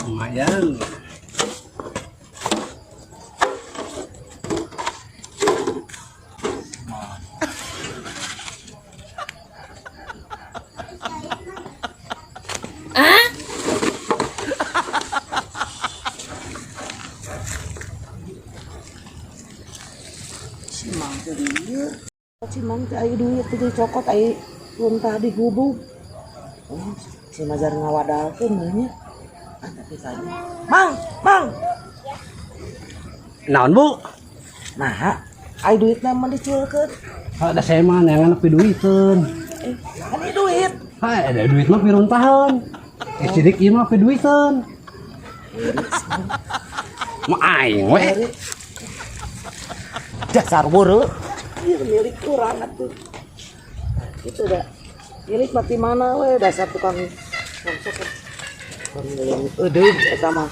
Lumayan. Si Mang teh dieu. Si Mang teh aya duit teh dicokot, aya runtah di gubuk. Oh, si Majar ngawadalkeun nya. Ah, tapi tanya. Mang, Mang. Naon, Bu? Nah, aya duitna mah diculkeun. Ada saya mah neangan piduiteun. Eh, kan ieu duit. Hai, ada duit mah piruntahan. Eh, sidik ieu mah piduiteun. Mah aing we. Dasar buru. Ieu milik urang atuh. Nah, gitu dah. Milik mati mana we, dasar tukang tukang edeug eta mah.